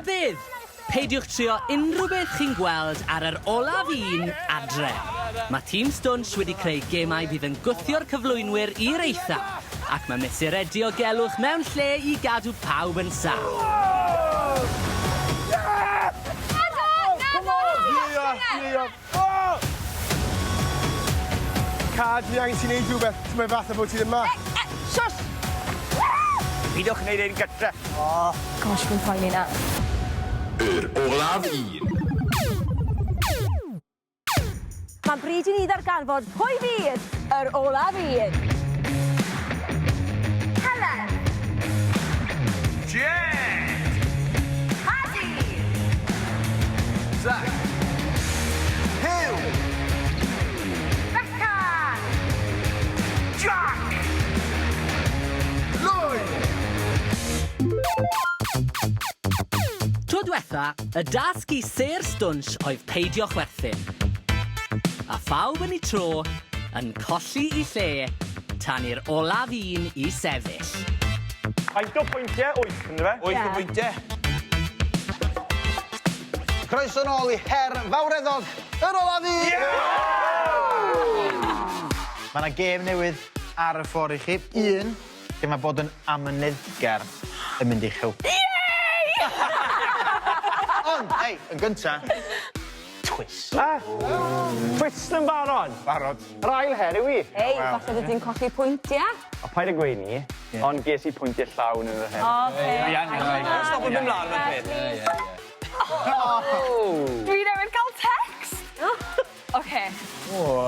Rhybudd! Peidiwch trio unrhyw beth chi'n gweld ar yr olaf un adre. Mae Tîm Stwnsh wedi creu gemau fydd yn gwthio'r cyflwynwyr i'r eithaf, ac mae mesurau diogelwch mewn lle i gadw pawb yn saff. Cad, fi angen ti neud rhywbeth. Ti'n mae fatha bod ti ddim 'ma. Shush! Pidwch wneud ein gytre. Gosh, fi'n poeni nawr. Yr olaf un. Mae'n bryd i ni ddarganfod pwy fydd yr olaf un. Helen. Jed! Paddy. Zach. Huw! Beca! Jack! Lloyd! Tro dwetha, y dasg i sêr stwnsh oedd peidio chwerthin. A phawb yn 'u tro yn colli 'u lle tan i'r olaf un i sefyll. Faint o pwyntie? Wyth, yndyfe? Wyth o bwyntie. Croeso nôl i her fawreddog yr olaf un! Mae 'na gêm newydd ar y ffordd i chi. Un lle mae bod yn amyneddgar yn mynd i'ch helpu. Yay! Ond, hei, yn gynta, twist. Ah! Twist yn barod? Barod. Yr ail her yw 'i. Hei, falle dy di'n colli pwyntie. O paid â gweud 'ny, ond ges i pwyntie llawn yn yr her. Oce. Stop yn mynd mlan fel peth. Dwi newydd ga'l text! Oce.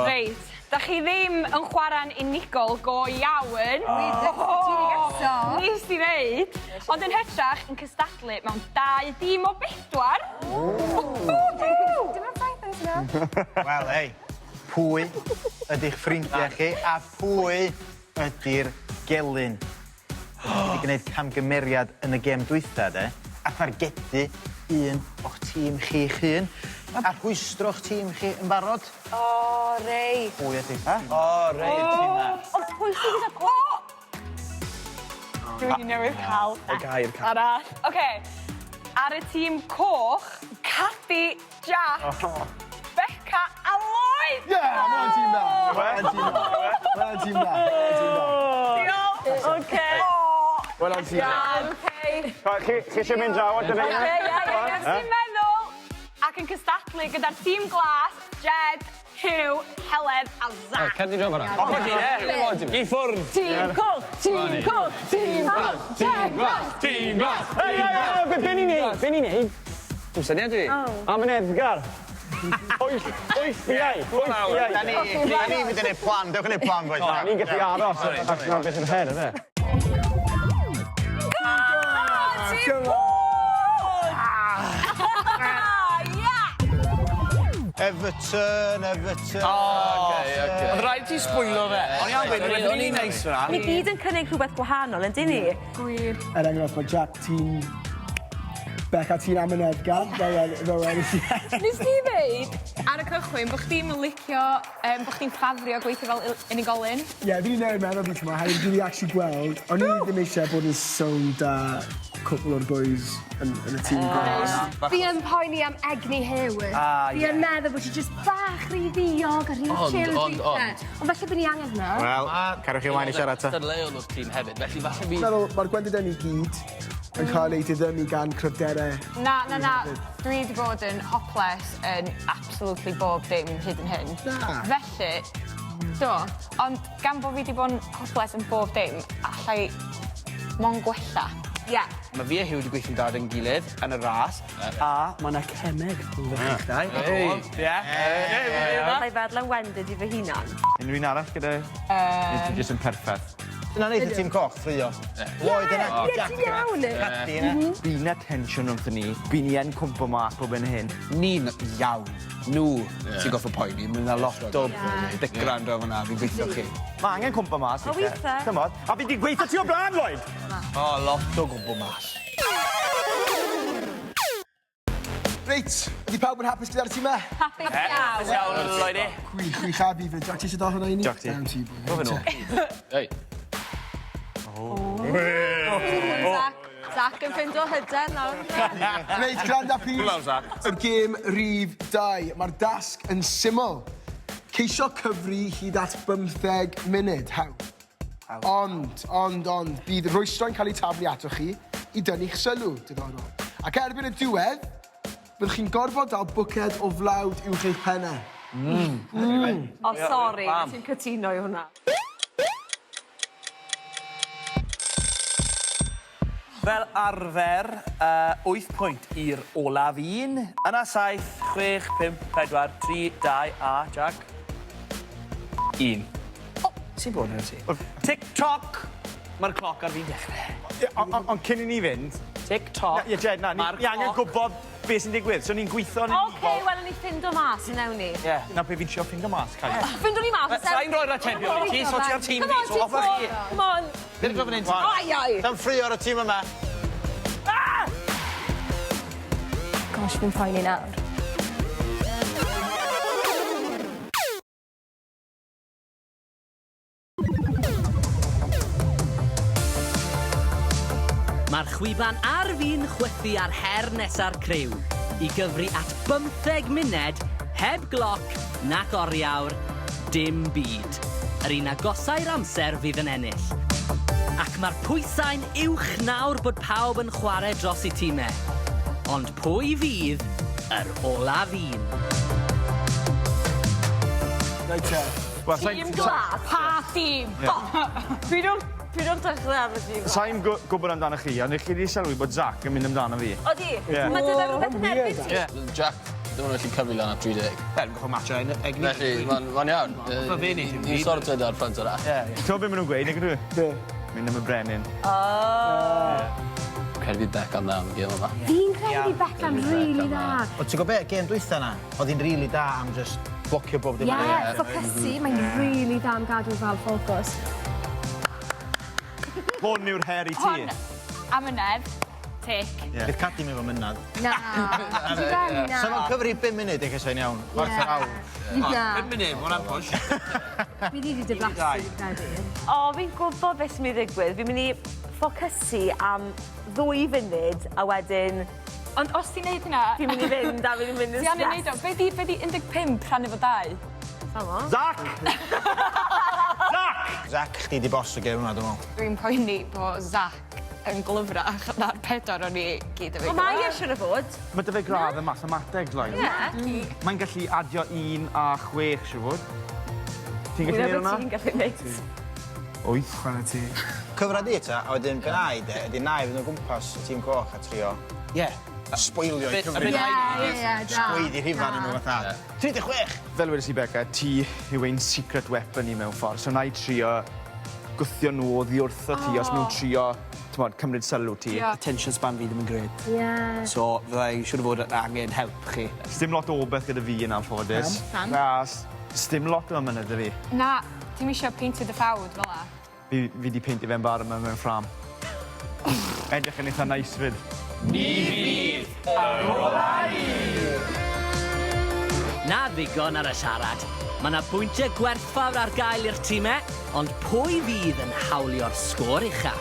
Reit. 'Dach chi ddim yn chwarae'n unigol go iawn. Ti 'di geso. Nes di ddeud. Ond yn hytrach yn cystadlu mewn dau dîm o bedwar. Dim yn ffaith oes yna? Wel, hei, pwy ydi'ch ffrindiau chi a phwy ydi'r gelyn? Chi 'di gneud camgymeriad yn y gêm dwytha de, a thargedu un o'ch tîm chi'ch hun, a rhwystro'ch tîm chi yn barod. O reit. Pwy ydi? Ha? O reit. Ond pwy sy gyda pwy? Dwi newydd ca'l Y gair arall. Oce. Ar y tîm coch, Cadi, Jack, Beca a Lloyd! Yeah, ma' wnna'n tîm da. Ma' wnna'n tîm da. Ma' wnna'n tîm da. Tîm da. Diolch. Oce. Well done tîm da. Iawn, oce. Chi chi isie mynd draw at y Oce, ie, ie, ie. Ti'n meddwl ac yn cystadlu gyda'r tîm glas, Jed, Huw, Helen a Zach. Cer di draw fan'na. Off â ti de. I ffwrdd! Tîm coch, tîm coch, tîm coch, tîm glas. Tîm glas! Hei, hei, hei, be, be ni'n neud? Be ni'n neud? Dim syniad 'da fi. Amyneddgar. Pwyll, pwyll biau, pwyll biau. Da ni, da ni mynd i neud plan, dewch i neud plan boys. Na, ni'n gallu aros, ac na beth yw'r her, yfe? Tîm coch! Everton, Everton. O, oce, oce. O'dd raid ti sbwylo fe. O'n i am gweud rwbeth rili neis fan 'na. Ni gyd yn cynnig rhywbeth gwahanol, yndyn ni? Gwir. Er enghraifft, mae Jack, ti'n... Beca, ti'n amyneddgar, fel wel- fel weles i. Nes di ddeud ar y cychwyn bo' chdi'm yn licio yym bo' chdi'n ffafrio gweithio fel il- unigolyn. Ie, fi 'di newid meddwl fi t'mo' oherwydd fi 'di actually gweld, o'n i ddim eisiau bod yn sownd 'da cwpwl o'r boys yn yn y tîm glas. Fi yn poeni am egni Huw. Ah, Fi yn meddwl bod ti jyst bach rhy ddiog a rhy chill Ond, ond, ond. Ond falle by' ni angen hwnna. Wel, cariwch chi ymlaen i siarad ta. Cystadleuol o'r tîm hefyd, felly falle Fi'n bydd... meddwl ma'r gwendidau ni gyd yn cael eu diddymu gan cryfderau Na, na, na. Dwi 'di bod yn hopeless yn absolutely bob dim hyd yn hyn. Na. Felly, do, ond gan bo' fi 'di bo' yn hopeless yn bob dim, allai mond gwella. Ie. Ma' fi a Huw 'di gweithio'n da 'da'n gilydd yn y ras, a ma' 'na cemeg rhwngddo chi'ch dau. Ei! Ie. Allai feddwl am wendid i fy hunan. Unrhyw un arall gyda... Neu ti jyst yn perffeth? Dyna neith y tîm coch ffrio. Lloyd yna, Ie, Jack ti'n iawn. Cadi yna. By 'na tensiwn rhwngthon ni, by ni yn cwmpo mas bob hyn a hyn. Ni'n iawn. Nhw sy'n gorffod poeni. Ma' 'na lot o dicran draw fan 'na, fi'n gweithio chi. Ma' angen cwmpo mas O, withe. T'mod? A fi 'di gweitho ti o bla'n, Lloyd! O, lot o gwmpo mas. Reit, ydi pawb yn hapus gyda'r tîm 'ma? Hapus iawn. Hapus iawn, Lloydy. Gwych, gwych a fi 'fyd. Jack, ti eisiau dal hwnna i ni? Jack, ti. Down ti, boi. Go fe nôl. Ei. Zac, Zac. Zac yn ffindo hyder nawr. Reit, gwranda plîs. Hwyl fawr, Zac. Y gêm rif 2. Mae'r dasg yn syml. Ceisio cyfri hyd at bymtheg munud. Hawdd. Ond, ond, ond, bydd rwystrau'n cael eu taflu atoch chi i dynnu'ch sylw, diddorol. Ac erbyn y diwedd, byddwch chi'n gorfod dal bwced o flawd uwch eich pennau. Mm. O, sori, nes i'm cytuno i hwnna. Fel arfer, uh, 8 pwynt i'r olaf un. Yna 7, 6, 5, 4, 3, 2 a Jack. 1. O, sy'n bod yn ti? Tick tock! Mae'r cloc ar fin dechrau. Ond cyn i ni fynd... Tick tock. Ie, Jed, na, ni angen gwybod beth sy'n digwydd. So ni'n gweithio yn unigol. Oce, wel, ni ffindo mas, yn newn ni. Ie. Na be fi'n trio ffindo mas, Kai. Ffindo ni mas. Sa'n rhoi'r atebion i ti, so ti ar tîm fi, so off â chi. Come on. Ddim yn fan hyn. Ai, ai. Sa'n ffrio ar y tîm yma. Ah! Gosh, fi'n poeni nawr. Mae'r chwiban ar fin chwythu ar her nesa'r criw i gyfri at bymtheg muned heb gloc nac oriawr, dim byd. Yr un agosa i'r amser fydd yn ennill. Ac mae'r pwysau'n uwch nawr bod pawb yn chwarae dros eu timau. Ond pwy fydd yr olaf un? Reit te. Wel, sai'n... Tîm glas. Pa dîm? Pidwch, pidwch dechrau am y tîm glas. Sai'n gwybod amdano chi, ond 'ych chi 'di sylwi bod Zac yn mynd amdano fi? Odi. Mae 'da fe rhywbeth yn erbyn ti. Jack, ddim yn gallu cyfri lan at 30. Wel, fi'n gorffod matcho egni. Felly, ma'n ma iawn. Ma' fe'n neud dim byd. Ni'n sorted ar ffrynt yna. Ie, ie. Ti'n gwybod be maen nhw'n gweud, nag ydw? Be? Mynd am y brenin. Oh. Credu bydd Beca'n dda am y gêm yma. Fi'n credu bydd Beca'n rili dda. Ond ti'n gwybod be, gêm dwytha 'na, oedd hi'n rili da am just blocio bob dim. Ie, ffocysu, mae'n rili dda am gadw fel ffocws. Hwn yw'r her i ti. Hwn, amynedd, tic. Ie. Bydd Cadi ddim efo mynadd. Na. Dwi fel, na. Sa fo'n cyfri 5 munud ella sai'n iawn. Chwarter awr. Na. 5 munud, ma' hwnna'n push. Fi 'di diflasu, fi'n credu. O, fi'n gwybod beth sy'n mynd i ddigwydd. Fi'n mynd i ffocysu am ddwy funud a wedyn... Ond os ti'n neud hynna... Fi'n mynd i fynd a fi'n mynd yn Ti angen neud o. Be' 'di be' 'di 15 rhannu fo dau? Samo. Zac! Zac! Zac, chdi 'di boss y gêm yma dwi me'wl. Dwi'n poeni bo' Zac yn glyfrach na'r pedwar o'n ni gyd efo'i Wel mae e siŵr o fod. Ma' 'da fe gradd yn mathemateg like. Ie. Mae'n gallu adio un a chwech siŵr o fod. Ti'n gallu neud hwnna? Ti'n gallu neud. Wyth. Chwarae teg. Cyfra di ta, a wedyn be na i de, ydi na i fynd o gwmpas y tîm coch a trio Ie. sboilio eu cyfri. Ie, ie, ie, da. Sgweiddi rhifan yn nhw fatha. 36! Fel wedes i Beca, ti yw ein secret weapon ni mewn ffordd, so na i trio gwthio nhw oddi wrtho ti os ma' nhw'n trio, t'mod, cymryd sylw ti. Attention span fi ddim yn grêt. Ie. So fydda i siŵr o fod yn angen help chi. Sdim lot o obeth gyda fi yn anffodus. Pam? Na, sdim lot o amynedd 'da fi. Na, ti'm isio peintio dy ffawd fel 'a. Fi fi 'di peintio fe'n barod ma' mewn ffrâm. Edrych yn itha neis 'fyd. Ni fydd yr ola un! Na ddigon ar y siarad. Mae 'na bwyntiau gwerthfawr ar gael i'r timau, ond pwy fydd yn hawlio'r sgôr ucha?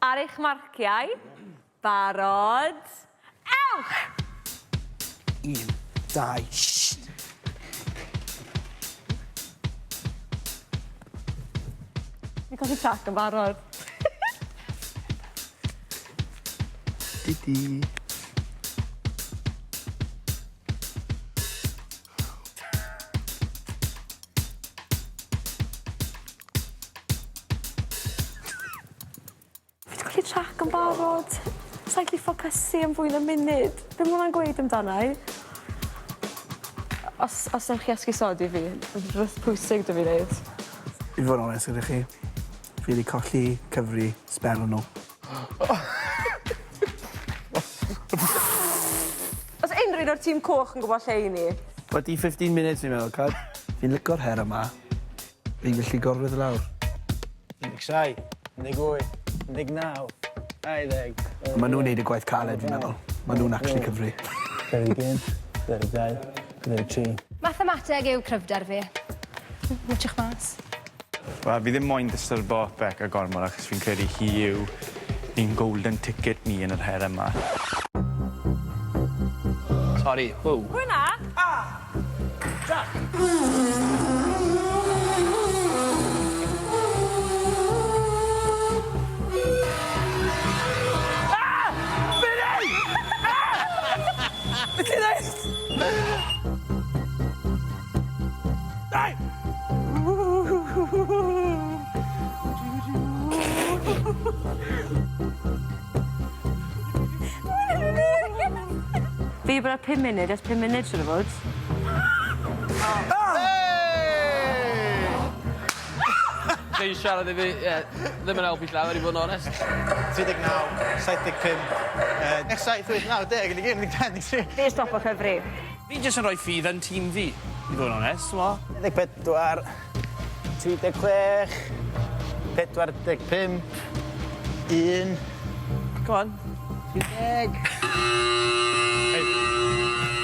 Ar eich marciau, barod, ewch! Un, dau, shh! Fi'n colli trac yn barod. Didi. Fi 'di colli trac yn barod. Sai'n gallu ffocysu am fwy na munud. Be' ma' wnna'n gweud amdana i? Os os newch chi esgusodi fi, rwbeth pwysig 'da fi neud. I fod yn onest gyda chi, fi 'di colli cyfri sbel yn ôl. O's unryw un o'r tîm coch yn gwbo lle 'yn ni? Byti 15 minutes fi'n meddwl, Cad. Fi'n lico'r her yma. Fi'n gallu gorwedd lawr. 17, 18, 19. 20. Ma' nhw'n neud y gwaith caled fi'n meddwl. Ma' nhw'n actually cyfri. 31, 32, 33. Mathemateg yw cryfder fi. Watchwch mas. Wel, fi ddim moyn distyrbo Beca gormod achos fi'n credu hi yw ein golden ticket ni yn yr her yma. Sori, wow. Pwy 'na? Ah! Jack! Ah! Billy! Ah! Be ti'n neud? Dai! Fi 'di bod ar pum munud ers pum munud siŵr o fod. Ti'n siarad i fi, ie, ddim yn helpu llawer i fod yn onest. 39, 75, yy, 7, 8, 9, 10, 11, 12, 13. Fi stopo cyfri. Fi jyst yn rhoi ffydd yn tîm fi, i fod yn onest, t'mo'? 14, 36, 45, 1. Come on. 30.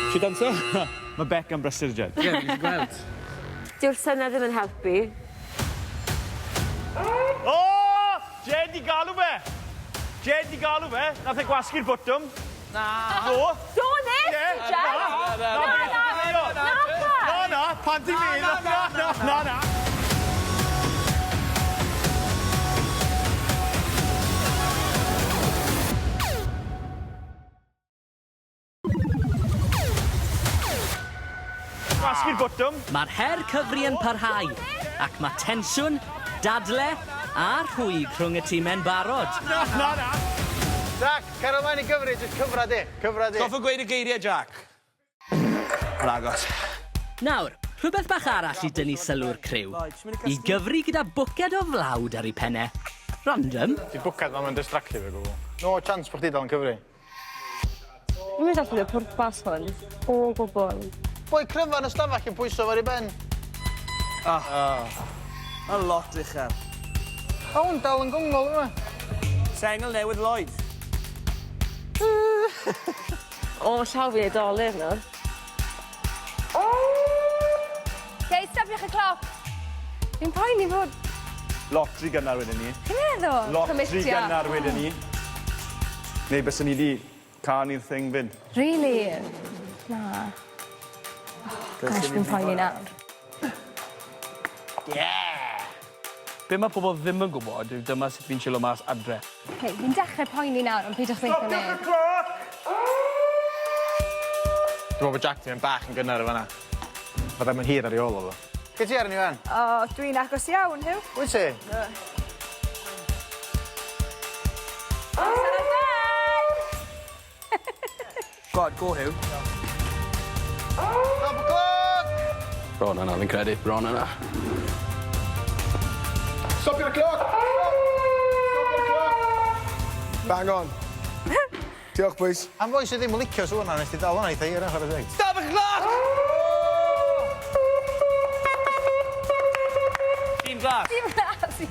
Ti danso? Ma' Beca'n brysur Jed. Ie, fi 'di gweld. Dyw'r syne ddim yn helpu. O! Jed 'di galw fe! Jed 'di galw fe. Nath e gwasgu'r bwtwm. Na. Do. Do nes Ie. ti, Jed? Na, na, Na, na, na. Na, na, pan ti'n meddwl. Na, na, na, na. Gwasgu'r bwtwm. Mae'r her cyfri yn parhau, ac mae tensiwn, dadle a rhwyg rhwng y time'n barod. Na, na, na. Jack, cer ymlaen i gyfri, jyst cyfra di, cyfra di. Goffa gweud y geiriau, Jack. Yn agos. Nawr, rhywbeth bach arall i dynnu sylw'r criw. I gyfri gyda bwced o flawd ar ei penne. Random. Di bwced ma' ma'n distractio fi o gwbwl. No chance bo' chdi dal yn cyfri. Dwi'm yn dallt y pwrpas hwn o gwbwl. Boi cryfa yn y stafell yn pwyso fo ar 'i ben. Ah. Ma' lot uchel. Ma' 'wn dal yn gongol yma. Sengl newydd Lloyd. O, ma' llaw fi'n neud dolur nawr. Oce, stopiwch y cloc. Fi'n poeni fod... Lot ry gynnar wedyn 'ny. Chi'n meddwl? Lot ry Commitio. gynnar wedyn 'ny. Neu bysen ni 'di canu'r thing 'fyd. Really? Na. Oh, gosh, fi'n poeni nawr. Yeah! Be ma' pobol ddim yn gwbod yw dyma sut fi'n chillo mas adre. Oce, fi'n dechre poeni nawr, ond peidiwch ddeutho neb. Stopiwch y cloc! Dwi me'wl bo' Jack 'di mynd bach yn gynnar yn fan 'na. Fydda i'm yn hir ar ei ôl o ddo. Lle ti arni ŵan? O, dwi'n agos iawn, Huw. Wyt ti? Amser ar ben! God, go Huw. Stop y cloc! Bron yna, fi'n credu. Bron yna. Stopio'r cloc! Stopio'r cloc! Bang on. Diolch, boys. Am foi sy ddim yn licio sŵn 'na nes di dal hwnna eitha hir chwarae teg. Stop y cloc! Tîm glas. Tîm glas, ie.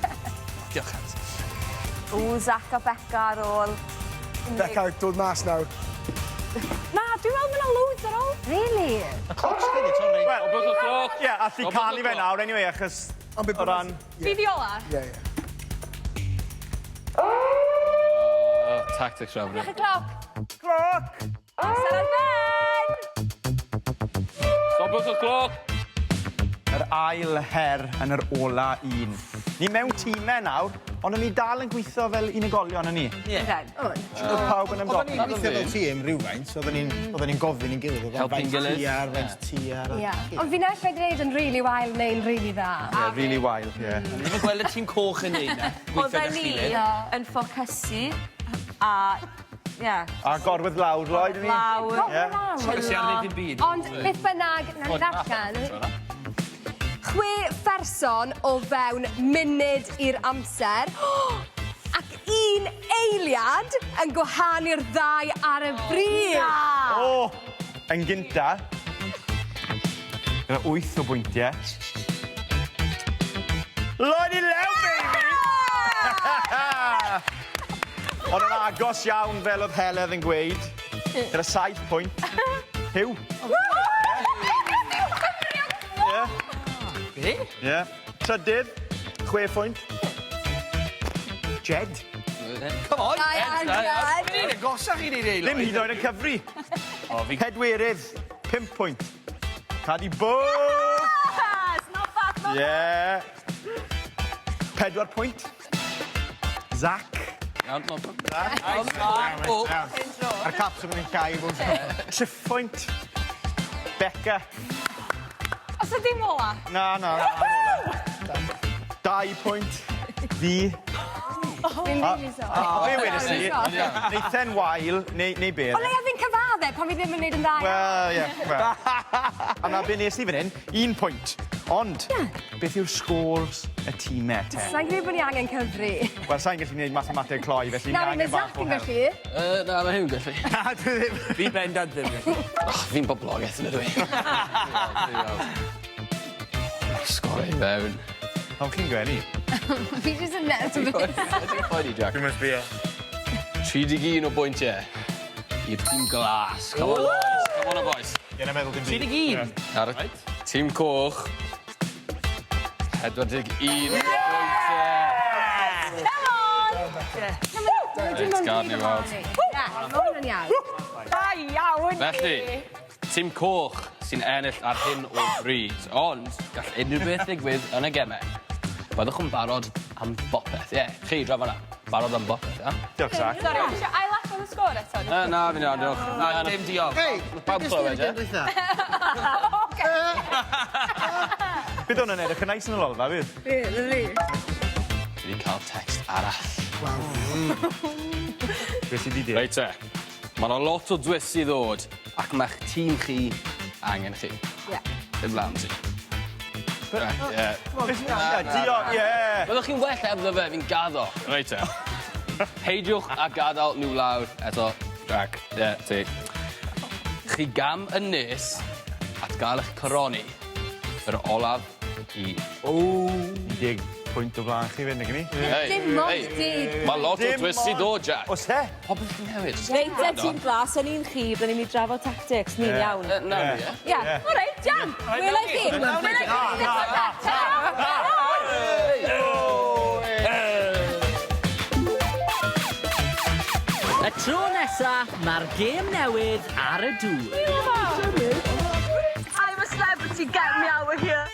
Diolch, Hans. O, Zac a Beca ar ôl. Beca, dod mas nawr. Na, dwi'n meddwl ma' 'na loads ar ôl. Really? Y cloc sy 'di torri. Wel, Stopwch y cloc! Ie, allu canu fe nawr anyway, achos Ond be o ran... Fi di ola. Ie, ie. Oh, tactics rafru. Stopiwch y cloc. Cloc! Amser ar ben! Stopwch y cloc! Yr ail her yn yr ola un. Ni mewn tîmau nawr, ond o'n ni dal yn gweithio fel unigolion yn ni. Ie. Oedd pawb yn Oedden ymdopi. ni'n gweithio fel tîm rhywfaint, oedden ni'n oedden ni'n gofyn i'n gilydd, oedd o'n Helpu'n faint gilydd. ti ar, faint ti ar. Ie. Ond fi'n naill ai gwneud yn rili wael neu'n rili dda. Ie, really wael, ie. Ni ddim yn gweld y tîm coch yn neud 'na. Gweithio Oedden 'da ni gilydd. yn ffocysu a, ie. A gorwedd lawr, Lloyd, ni. Lawr. Ie. Ffocysu ar neud dim byd. Ond beth bynnag, nawn ni ddarllen. Chwe pherson o fewn munud i'r amser. Ac un eiliad yn gwahanu'r ddau ar y brig. O! Yn gynta, gyda 8 o bwyntiau. Lloyd i lew, baby! Ond yn agos iawn, fel oedd Heledd yn gweud. Gyda 7 pwynt. Huw. Ie. Be? Ie. Trydydd, 6 phwynt. Jed. Come on! Da iawn, Jed. Ni'n agosach i ni, Leila. Ddim hyd yn oed yn cyfri. Pedwerydd, 5 pwynt. Cadi Bo! Yes! Not bad, not Ie. 4 pwynt. Zac. Iawn, no problem. A'r caps yn mynd i'n llai. 3 pwynt. Beca. Os ydy dim ola? Na, na. 2 pwynt. Fi. Fi'n really sorry. A be wedes i, Nathan wael, neu be? O leia fi'n cyfadde pan fi ddim yn neud yn dda iawn. Wel, ie, wel. A na be nes i fan hyn, 1 pwynt. Ond, beth yw'r scores y tîmau te? Sa'n credu bod ni angen cyfri. Wel, sa'n gallu gwneud mathemateg cloi, felly Na, ni angen mae bach Zac o yn help. gallu. Na, mae Huw yn gallu. Na, dwi ddim. Fi bendant ddim gallu. Oh, fi'n boblogaeth yn ydw i. Sgori i fewn. Ond chi'n gwenu. Fi jyst yn nervous. Ti'n poeni, Jack? Dwi'n mynd sbio. 31 o bwyntiau i'r tîm glas. Come on, boys. Come on, boys. Ie, na meddwl dim byd. 31. Ar y tîm coch, 41 o bwyntiau. Come on! Reit, gad ni weld. Ie, mae hwn yn iawn. Da iawn Felly, tîm coch sy'n ennill ar hyn o bryd, ond gall unrhyw beth ddigwydd yn y gemau. Byddwch yn barod am bopeth. Ie, chi draw fan'na. Barod am bopeth, ia? Diolch, Zac. Sorry, ti eisiau ail-agor y sgôr eto? Na, na, fi'n iawn, diolch. Na, dim diolch. Hei, Pawb clywed, ie? Oce. Bydd hwn yn edrych yn neis yn y lolfa, fydd? Ie, lyfli. Fi wedi cael text arall. Beth sydd wedi digwydd? Reit te, mae 'na lot o twists i ddod, ac mae'ch tîm chi angen chi. Ie. Dim lan ti. Right, ie. Diolch, ie. Byddwch chi'n well hebddo fe, fi'n gaddo. Reit te. Peidiwch a gadael nhw lawr eto. Jack, ie, ti. Chi gam yn nes at gael eich coroni yr olaf un. O! 10 pwynt o flaen chi fynd, nag ni? Hey, Dim ond hey, deg. Mae lot o Dim twists i ond. ddod, Jack. Oes e? Popeth yn newid. Reit, te, tîm glas, yn un chi, byddwn ni'n mynd i drafod tactics, ni'n iawn. Na, ni, ie. Ie, o reit, iawn. Wela i chi. Wela i chi. Ta-ra. Ta-ra. Y tro nesa, mae'r gêm newydd ar y dŵr. I'm a celebrity, get me out of here.